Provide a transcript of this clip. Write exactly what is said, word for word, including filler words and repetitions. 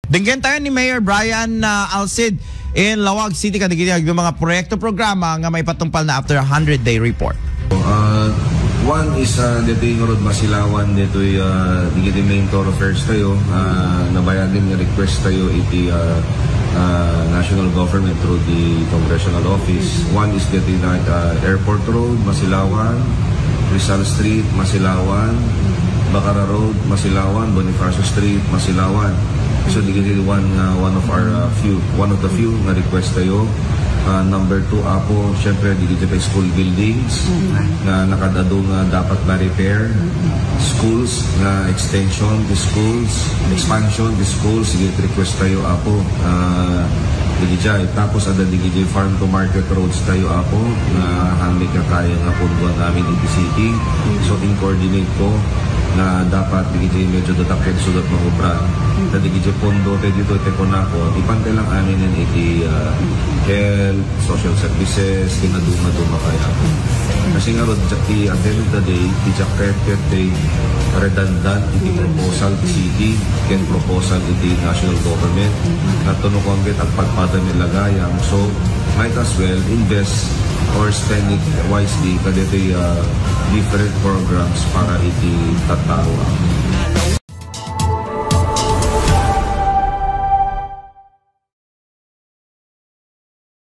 Denggen tayo ni Mayor Brian, ah, Alcid in Laoag City kadagiti adu a mga proyekto, programa nga maipatungpalna after a hundred day report. Uh, one is, uh, ditoy ngarud Masilawan, ditoy, uh, dagiti main thoroughfares tayo, uh, nabayagen nga request tayo iti, uh, uh, national government through the congressional office. One is ditoy na, uh, Airport Road, Masilawan, Rizal Street, Masilawan, Bacara Road, Masilawan, Bonifacio Street, Masilawan. So, dagiti one, uh, one of our, uh, few, one of the few nga request tayo. Uh, number two, Apo, syempre, dagiti school buildings nga nakaad-adu nga dapat ma-repair. Schools nga extension, the schools, expansion, the schools, dagiti request tayo, Apo. Uh, dagiti, tapos adda dagiti farm to market roads tayo, Apo, nga hangin nga kaya nga punduan namin iti city. So, in-coordinate ko nga dapat dagiti medyo datakkel sudat mangubra. Ta dagiti pondo tayo dito, iti kunako, ipantay lang amin iti, uh, health, social services, kinaduma-duma kaya. Kasi nga, Rod, at the end of the day, ti jacket ket ti redundant iti proposal ti city ken proposal iti national government. Nagtunukan ket agpadpada ni lagayam. So, might as well invest or spend it wisely kadagiti, uh, different programs para iti tattao.